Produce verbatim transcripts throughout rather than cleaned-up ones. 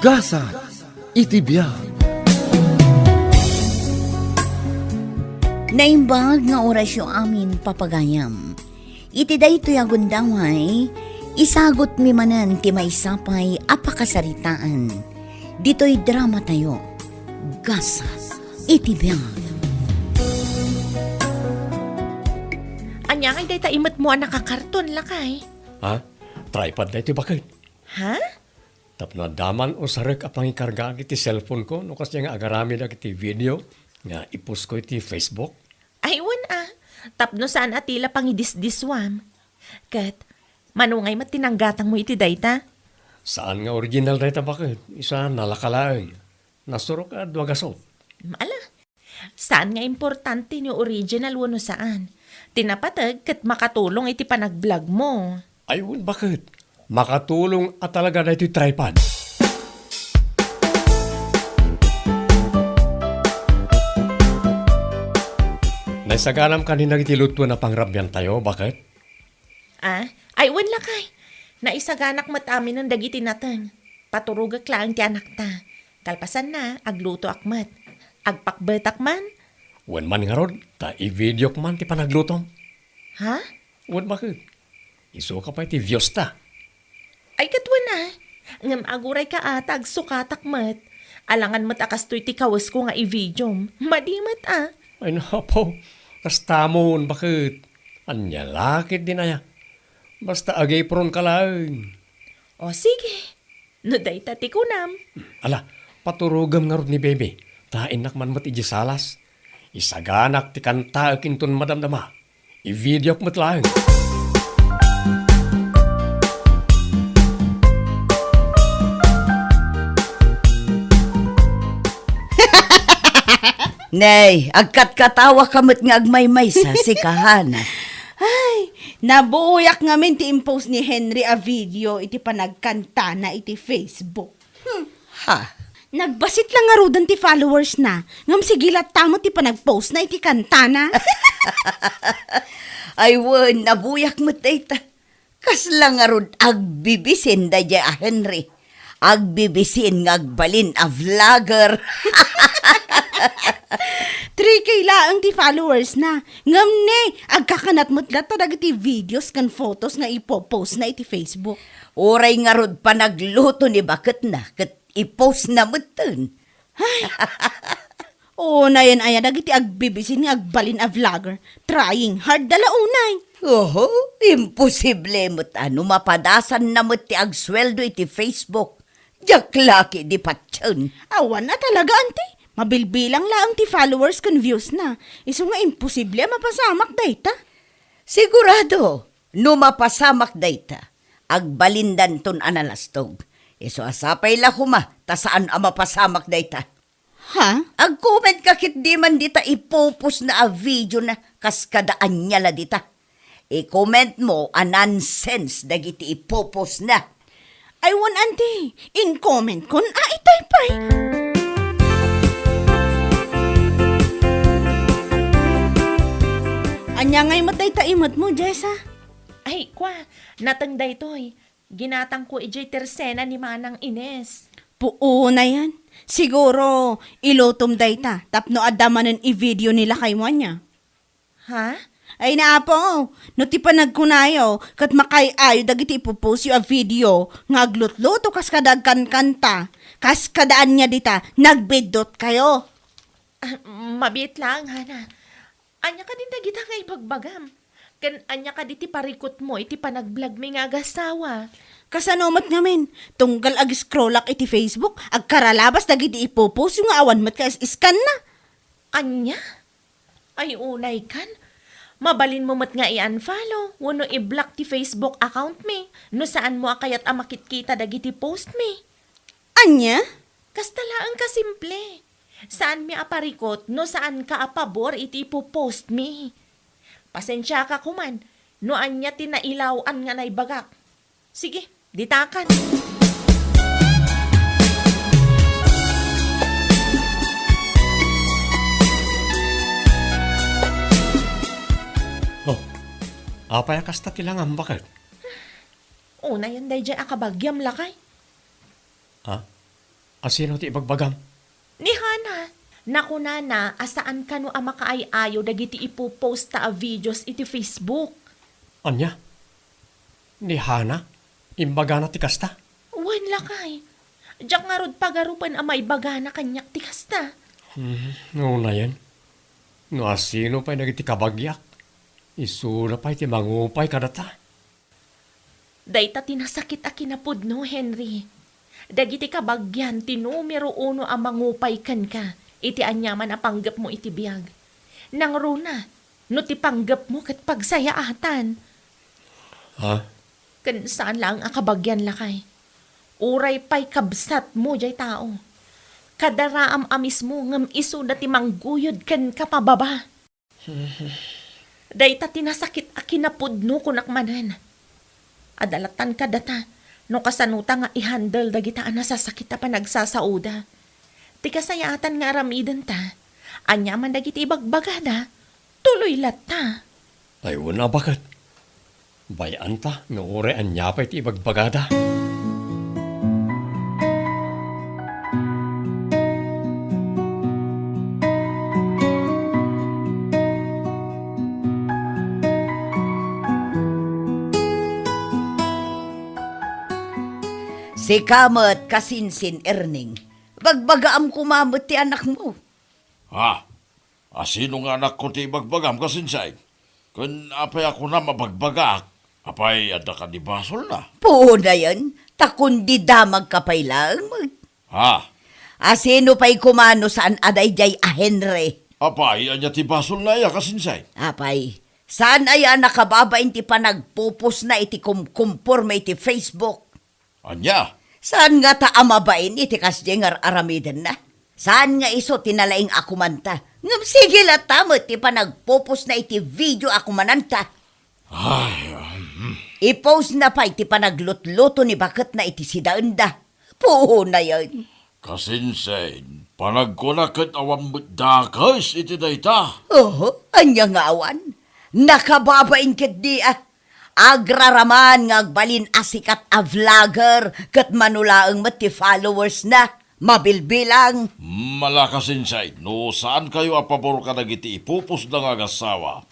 Gasat iti biag. Naimbag nga orasyo amin, papagayam. Iti daytoy a gundaway, isagutmi manen ti maysa pay a pakasaritaan. Ditoy dramatayo, Gasat iti biag. Ania ngay dayta imetmo a nakakarton, lakay? Ha? Tripod daytoy, baket. Ha? Tapno adda man usarek a pangikargaak iti cellphone ko no kasdiay nga agaramidak iti video nga i-post ko iti Facebook. Ay, wen a. Tapno saan a ti la pangidisdiswam. Ket, mano ngay met ti nanggatangmo iti dayta? Saan nga original dayta, baket. Isu a nalaka laeng. Nasurok a dua gasut. Ala, saan nga importante no original wenno saan. Ti napateg ket makatulong iti panagblogmo. Ay, wen, baket. Makatulong a talaga daytoy tripod. Naisaganam kanin dagiti lutoen a pangrabiantayo, baket? Ah, ay, wen, lakay. Naisaganak met aminen dagiti nateng. Paturogek laeng ti anakta. Kalpasanna, aglutoak met. Agpakbetak man. Wen man ngarud, ta i-videok man ti panaglutom. Ha? Wen, baket. Isuka pay ti views ta. Ay, ket wen a. Ngem agurayka a ta agsukatak met. Alangan met a kastoy ti kawesko nga i-videom. Madi met a. Ay, napo. Kastamon, baket. Ania la ketdin aya? Basta agipronka laeng. O, sige. No dayta ti kunam. Ala, paturogem ngarud ni Bebe. Ta innak man met idiay salas. Isaganak ti kantaek inton madamdama. I-videok met laeng. Nay, agkatkatawaka met nga agmaymaysa, sika, Hana. Ay, nabuyak ngamin ti impost ni Henry a video iti panagkantana iti Facebook. Hmm. Ha? Nagbasit la ngaruden ti followers na, ngem sige latta met ti panagpost na iti kantana. Ay wen, nabuyak met dayta. Kasla ngarud agbibisin daydiay a Henry. Agbibisin nga agbalin a vlogger. Three K laeng ti followers na. Ngem ne, agkakanat met latta dagiti videos ken photos nga ipopost na iti Facebook. Uray ngarud panagluto ni baketna ket i-post na metten. Ay! Unayen aya dagiti agbibisin nga agbalin a vlogger. Trying hard da la unay. Oho, imposible met a no mapadasan na met ti agsueldo iti Facebook. Diak la ketdi patien. Awan a talaga, anti. Mabilbilang laeng ti followers ken views na. Isu nga imposible a mapasamak dayta. Sigurado, no mapasamak dayta, agbalindanton a nalastog. Isu a sapay la koma ta saan a mapasamak dayta. Ha? Agcomment ka ketdi man dita ipopost na a video na kas kada ania la dita. I-comment mo a nonsense dagiti ipopost na. Ay wen, anti, in-comment kon a itay pay. Ania ngay met dayta imet mo, Jessa? Ay, kwa, nateng daytoy. Ginatangko idiay tersena ni Manang Ines. Puunayan. Siguro, ilutom dayta tapno adda manen i-video ni lakaymo ania. Ha? Ay, naapo, no ti panagkunayo, ket makaay-ayo dagiti ipopost yo a video nga aglutluto kas kada agkankanta, kas kada ania dita, nagbiddut kayo. Ah, mabiit laeng, Hana. Ania kadin dagita nga ibagbagam? Ken ania kadi ti parikutmo iti panagblogmi nga agasawa? Kasano met ngamin? Tunggal ag-scrollak iti Facebook, agkaralabas dagiti ipopost yo nga awan met ka is-iskanna. Ania? Ay, unay kan. Mabalinmo met nga i-unfollow wenno i-block ti Facebook accountmi no saanmo a kayat a makitkita dagiti postmi. Ania? Kasta laeng ka simple. Saanmi a parikut no saanka a pabor iti ipopostmi. Pasensiaka koman no ania ti nailaw-an nga naibagak. Sige, ditakan. Oh, apay a kasta ti langam, baket? Unayen daydiay a kabagiam, lakay. Ha? Asino ti ibagbagam? Ni Hana. Nakunana a saan kano a makaay-ayo dagiti ipopost ta a videos iti Facebook. Ania? Ni Hana? Imbagana ti kasta? Wen, lakay. Diak ngarud pagarupen a maibagana kaniak ti kasta. Hmm, unayen. No asino pay dagiti kabagiak, isuna pay ti mangupay kadata. Dayta ti nasakit a kinapudno, Henry. Dagiti kabagian ti numero uno a mangupay kenka iti aniaman a panggepmo iti biag. Nangruna, no ti panggepmo ket pagsayaatan. Ha? Ken saan laeng a kabagian, lakay. Uray pay kabsatmo jay tao. Kadaraam a mismo ngem isuna ti mangguyod kenka pababa. Dayta ti nasakit a kinapudno, kunak manen. Adda lattan kadata, no kasanota nga i-handle dagita a nasasakit a panagsasaoda. Ti kasayaatan nga aramidenta, aniaman dagiti ibagbagada, tuloy latta. Ay, wen a, baket. Bay-anta no uray ania pay ti ibagbagada. Sika met, kasinsin, Erning. Bagbagaam koma met ti anakmo. Ha? Asino nga anakko ti ibagbagam, kasinsin? Ken apay a kunam a bagbagaak? Apay, adda kadi basolna? Puonayen, ta kundi damagka pay laeng met. Ha? Asino pay koma no saan a daydiay a Henry? Apay, ania ti basolna aya, kasinsin? Apay, saan aya a nakababain ti panagpupusna iti kumkumporme iti Facebook? Ania? Saan ngata a mabain iti kasdiay nga ar-aramidenna? Saan nga isu ti nalaing a kumanta? Ngem sige latta met ti panagpupusna iti video a kumananta. Ay, um. I-postna pay ti panaglutluto ni baketna iti sidaenda. Puonayen. Kasinsin, panagkuna ket awan met dakes iti dayta. Oho, ania nga awan? Nakababain ketdi a. Agraraman nga agbalin a sikat a vlogger ket mano laeng met ti followers na, mabilbilang. Mala, kasinsin, no saankayo a pabor kadagiti ipupusda nga agassawa,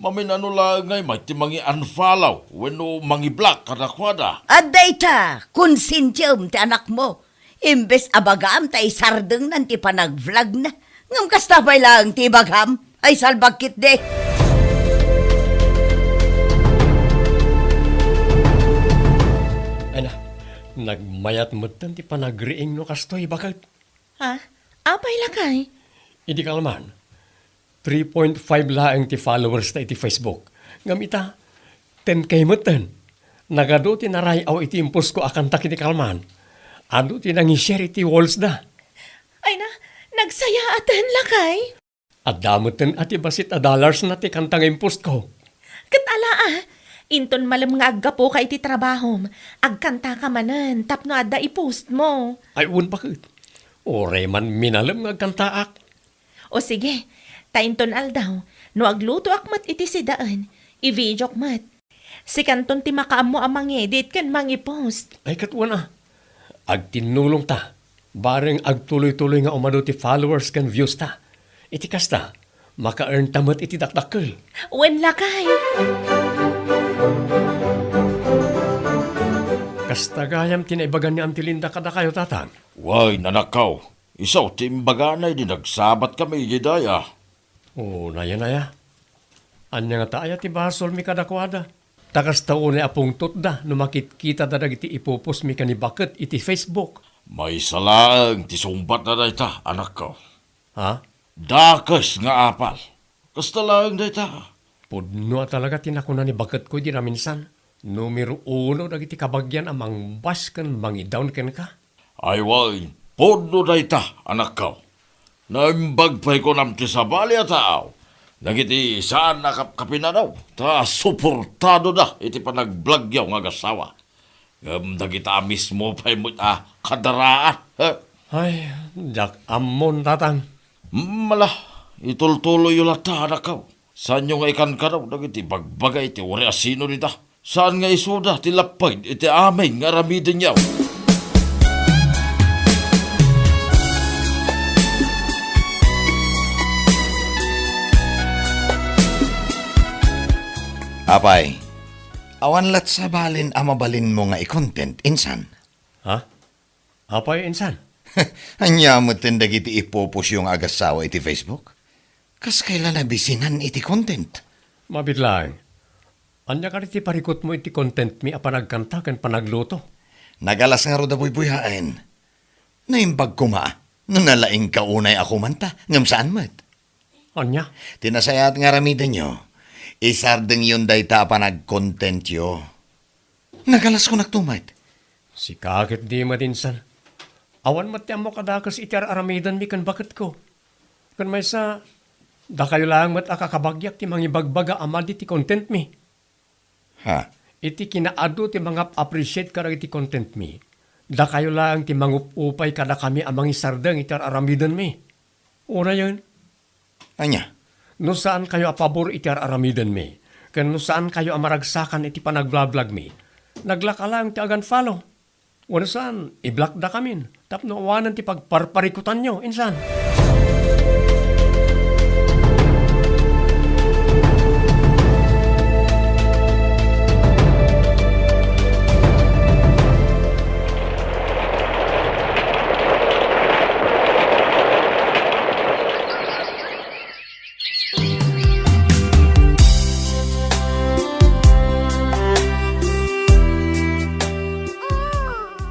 mamin-ano laeng ngay met ti mangi-unfollow wenno mangi-block kadakuada. Adda ita, konsensiem ti anakmo. Imbes a bagam ta isardengnan ti panag-vlogna, ngem kasta pay laeng ti ibagam. Ay, salbag ketdi! Ay na, nagmayat metten ti panagriing no kastoy, baket. Ha? Apay, lakay? Idi kalman, three point five laeng ti followers ta iti Facebook. Ngem ita, ten K metten. Nagadu ti naray-aw iti impost ko a kanta iti kalman. Adu ti nangi-share iti walls da. Ay na, nagsayaaten, lakay. Adda metten a ti bassit a dollars na ti kanta nga impost ko. Ket ala a, inton malem nga aggapuka iti trabahom, agkantaka manen tapno adda i-post mo. Ay, wen, baket. Uray man minalem nga agkantaak. O sige, ta inton aldaw, no aglutoak met iti sidaen, i-videok met. Sikanton ti makaammo a mangedit ken mangipost. Ay, ket wen a. Agtinnulong ta, bareng agtuloy-tuloy nga umadu ti followers ken views ta. Iti kasta, maka-earn ta met iti dakdakkel. Wen lakay. Kasta gayam ti naibagan ni Auntie Linda kadakayo, Tatang? Wen, anakko. Isu ti imbagana idi nagsabatkami idiay daya. O, nayan aya. Ania ngata aya ti basolmi kadakuada? Ta kasta unay a pungtotda no makitkitada dagiti ipupostmi ken ni baket iti Facebook. Maysa laeng ti sungbatna dayta, anakko. Ha? Dakes nga apal. Kasta laeng dayta. Pudno a talaga ti nakuna ni baketko idi naminsan. Numero uno dagiti kabagian a mangbash ken mangidawn kenka. Ay wen, pudno dayta, anakko. Naimbag pay kunam ti sabali a tao dagiti saan a kapkapinanaw, ta suportadoda iti panagblogyo nga agassawa. Ngem dagita a mismo pay met a kadaraan, he? Ay, diak ammon, Tatang. Mala, itultuloyyo latta, anakko. Saanyo nga ikankanaw dagiti bagbaga iti uray a sino dita. Saan nga isuda ti lapped iti amin nga aramidenyo. Apay, awan lat sabalin a mabalinmo nga i-content, insan? Ha? Apay, insan? Ania met dagiti ipupusyo nga agassawa iti Facebook? Kas kayla nabisinan iti content? Mabiit laeng. Ania kadi ti parikutmo iti contentmi a panagkanta ken panagluto? Nagalas ngarud a buybuyaen. Naimbag koma no nalaingka unay a kumanta, ngem saan met. Ania? Ti nasayaat nga aramidenyo, isardengyon dayta a panagcontentyo. Nagalas kunak met. Sika ket di met, insan. Awan met ti ammok a dakes iti ar-aramidenmi ken baketko. Ken maysa, dakayo laeng met a kakabagyak ti mangibagbaga a madi ti contentmi. Ha? Iti kinaadu ti mangap-appreciate kadagiti contentmi, dakayo laeng ti mangup-upay kadakami a mangisardeng iti ar-aramidenmi. Unayen. Ania? No saankayo a pabor iti ar-aramidenmi, ken no saankayo a maragsakan iti panagblabblogmi, naglaka laeng ti agan follow. Wenno saan, i-blockdakamin tapno awanen ti pagparparikutanyo, insan.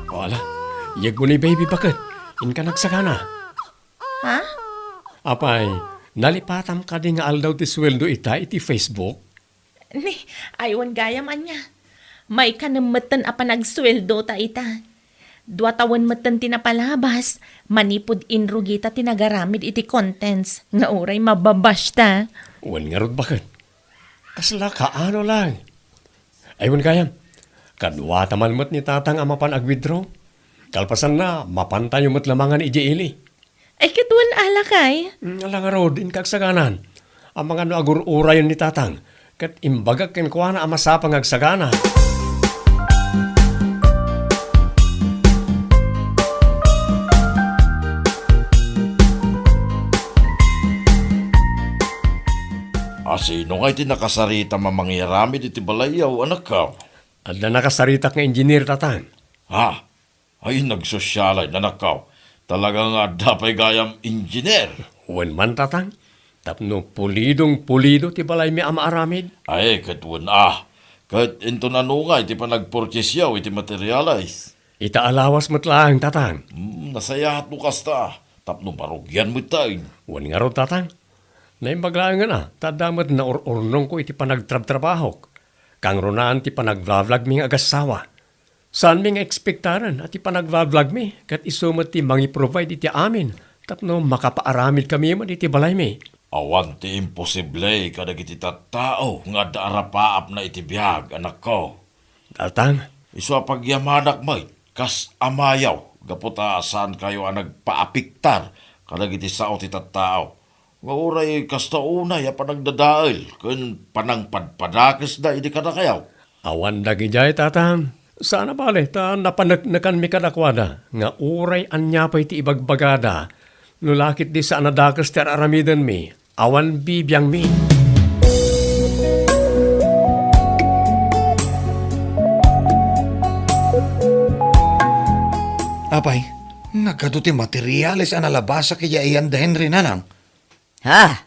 Wala. Yegmo ni baby baket. Inka nagsagana. Ha? Apay, nalipatam kadi nga aldaw ti sueldo ita iti Facebook? Ni, ay wen gayam ania. Maikanem metten a panagsueldo ta ita. Dua tawen metten ti napalabas, manipud inrugita ti nagaramid iti contents nga uray mababash ta. Wen ngarud baket. Kasla kaano lang. Ay wen gayam. Kaduata man met ni Tatang a mapan ag-withdraw. Kalpasanna, mapantayo met lamangan idiay ili. Ay, ket wen a lakay? Mm, ala ngarud, inka agsaganan. Amangan no agur-urayen ni Tatang, ket imbagak kenkuana a masapa nga agsagana. A sino ngay ti nakasarita a mangiaramid iti balayyo, anakko? Adda nakasaritak nga engineer, Tatang. Ha? Ay, nagsosialay, nanakkaw. Talaga nga adda pay gayam engineer. Wen man, Tatang, tapno pulidong-pulido ti balaymi a maaramid. Ay, ket wen a. Ket inton ania ngay ti panagpurchase-yo iti materials? Ita a lawas met laeng, Tatang. Hmm, nasayaat no kasta, tapno marugian met tayo. Wen ngarud, Tatang. Naimbag laengen a, ta adda met naur-urnongko iti panagtrabtrabahok. Kangrunaan ti panagvlog-vlogmi nga agassawa. Saanmi nga ekspektaren a ti panagvlog-vlogmi ket isu met ti mangi-provide iti amin tapno makapaaramidkami met iti balaymi. Awan ti imposible kadagiti tattao nga adda arapaapna iti biag, anakko. Tatang. Isu a pagyamanak met kas amayo gapu ta saankayo a nagpaapektar kadagiti sao ti tattao. Nga uray kasta unay a panagdadael ken panangpadpadakesda idi kadakayo. Awan dagidiay, Tatang. Saan a bale ta napaneknekanmi kadakuada nga uray ania pay ti ibagbagada, no la ketdi saan a dakes ti ar-aramidenmi, awan bibiangmi. Apay, nagadu ti materials a nalabasak idiay ayan da Henry, nanang. Ha?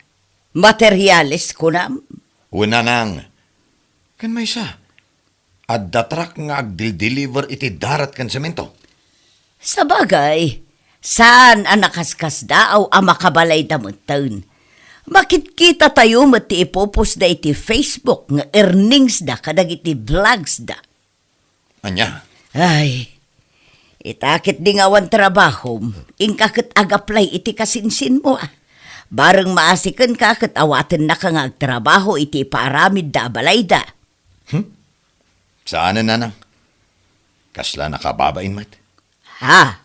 Materials, kunam? Wen, nanang. Ken maysa, adda truck nga agdildeliver iti darat ken semento. Sabagay, saan a nakaskasdaaw a makabalayda metten. Makitkitatayo met ti ipupusda iti Facebook nga earningsda kadagiti vlogsda. Ania? Ay, ita ketdi nga awan trabahom, inka ket ag-apply iti kasinsinmo, a. Bareng maasikenka ket awatennaka nga agtrabaho iti ipaaramidda a balayda. Hmm? Saanen, nanang. Kasla nakababain met. Ha?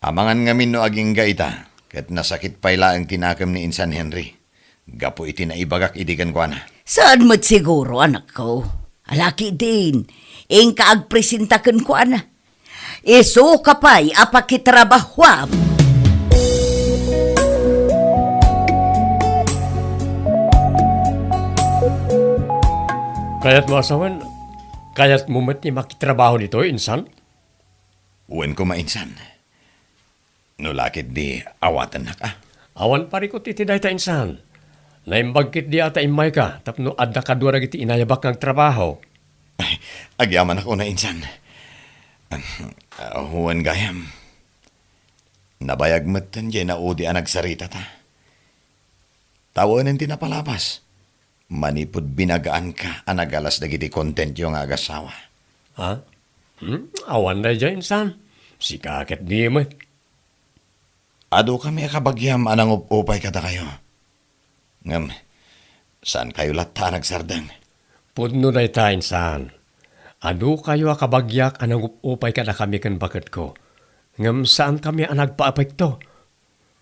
Amangan ngamin no agingga ita, ket nasakit pay laeng ti nakem ni Insan Henry gapu iti naibagak idi kenkuana. Saan met siguro, anakko. Ala ketdin, inka agpresenta kenkuana. Isuka pay a pakitrabahuam. Kayatmo a sawen, kayatmo met ti makitrabaho ditoy, insan? Wen koma, insan. No la ketdi awatennak a. Awan parikut iti dayta, insan. Naimbag ketdi a ta immayka tapno adda kadua dagiti inayabak nga agtrabaho. Agyamanak una, insan. Wen gayam, nabayag metten diay naudi a nagsaritata. Tawenen ti napalabas. Manipud binagaanka a nagalas dagiti kontentyo nga agassawa. Ha? Hmm? Awan daydiay, insan. Sika ketdi met. Adukami a kabagiam a nangup-upay kadakayo. Ngem, saankayo latta a nagsardeng? Pudno dayta, insan. Adukayo a kabagiak a nangup-upay kadakami ken baketko. Ngem saankami a nagpaapekto.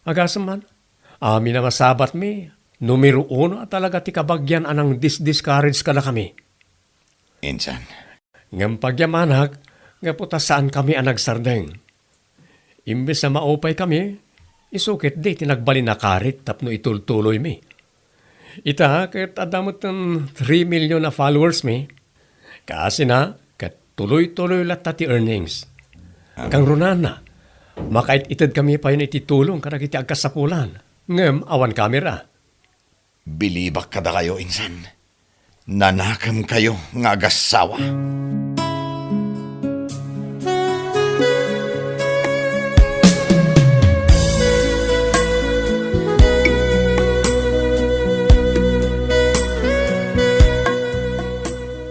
Agasem man, amin a masabatmi, numero uno a talaga ti kabagian a nang-discourage kadakami. Insan. Ngem pagyamanak, gapu ta saankami a nagsardeng. Imbes a maupaykami, isu ketdi ti nagbalin a karit tapno itultuloymi. Ita ket adda metten three million a followersmi. Kaasina, ket tuloy-tuloy latta ti earnings. Kangrunaanna, makaititedkami payen iti tulong kadagiti agkasapulan, ngem awan kamera. Bilibak kadakayo, insan. Nanakemkayo nga agassawa.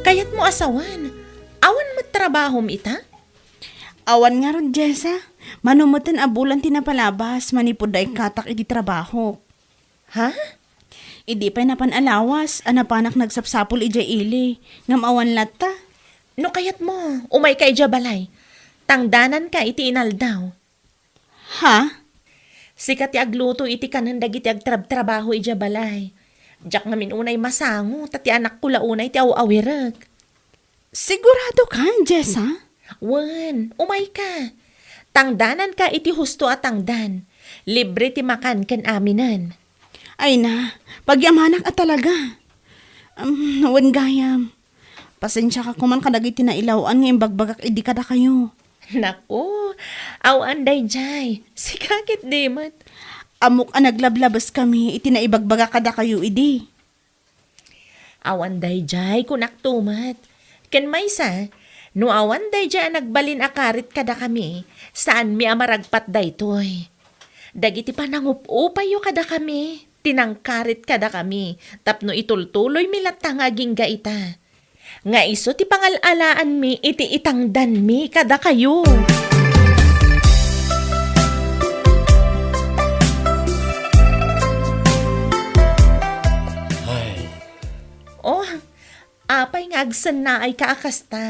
Kayatmo a sawen, awan met trabahom ita? Awan ngarud, Jessa. Mano metten a bulan ti napalabas manipud naikkatak iti trabahok. Ha? Idi pay napan a lawas a napanak nagsapsapul idiay ili, ngem awan latta. No kayatmo, umayka idiay balay. Tangdananka iti inaldaw. Ha? Sika ti agluto iti kanen dagiti agtrabtrabaho idiay balay. Diak ngamin unay masango, ta ti anakko la unay ti aw-awirek. Sigurado ka, Jessa? Wen, umayka. Tangdananka iti husto a tangdan. Libre ti makan ken aminen. Ay na, pagyamanak a talaga. Um, wen gayam. Pasensiaka koman kadagiti nailaw-an nga imbagbagak idi kadakayo. Naku, awan daydiay. Sika ketdi met. Ammok a naglablabeskami iti naibagbagak kadakayo idi. Awan daydiay, kunakto met. Ken maysa, no awan daydiay a nagbalin a karit kadakami, saanmi a maragpat daytoy. Dagiti panangup-upayyo kadakami, ti nangkarit kadakami, tapno itultuloymi latta nga agingga ita. Nga isu ti pangal-alaanmi iti itangdanmi kadakayo. Ay. Oh, apay nga agsennaayka a kasta?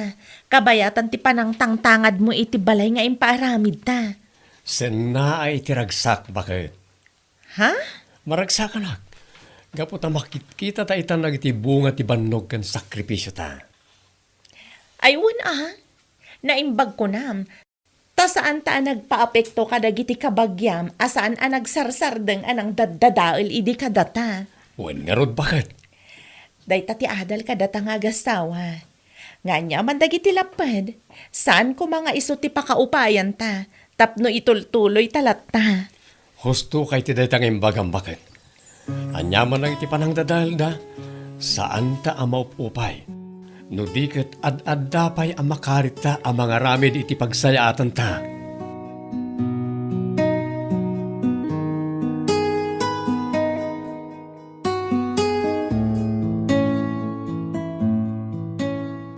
Kabayatan ti panangtangtangadmo iti balay nga impaaramidta. Sennaay ti ragsak, baket. Ha? Maragsakanak. Gapu ta makitkita ta itan dagiti bunga ti bannog ken sakripisiota. Ay, wen a. Naimbag kunam. Ta saanta a nagpaapekto kadagiti kabagiam a saan a nagsarsardeng a nangdaddadael idi kadata. Wen ngarud, baket. Dayta ti adal kadata nga agassawa. Nga aniaman dagiti lapped, saan koma nga isu ti pakaupayanta tapno itultuloyta latta. Husto kay ti dayta nga imbagam, baket. Aniaman dagiti panangdadaelda, saanta a maup-upay. No di ket ad-adda pay a makaritta a mangaramid iti pagsayaatanta.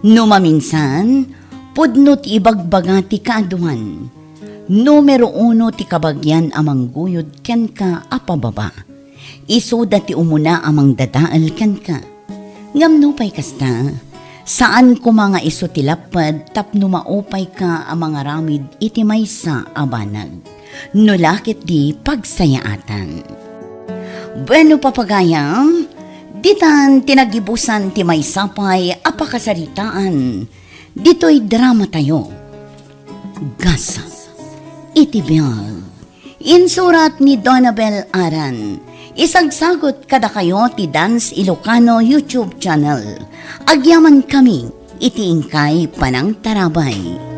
No maminsan, pudno ti ibagbaga ti kaaduan. Numero uno ti kabagian a mangguyod kenka a pababa. Isuda ti umuna a mangdadael kenka. Ngem nupay kasta, saan koma nga isu ti lapped tapno maupayka a mangaramid iti maysa a banag. No la ketdi pagsayaatan. Bueno, papagayam, ditan ti nagibusan ti maysa pay a pakasaritaan ditoy dramatayo. Gasat iti biag Insurat ni Donabel Aran. Isagsagut kadakayo ti Dance Ilocano YouTube channel. Agyamankami iti inkay panangtarabay.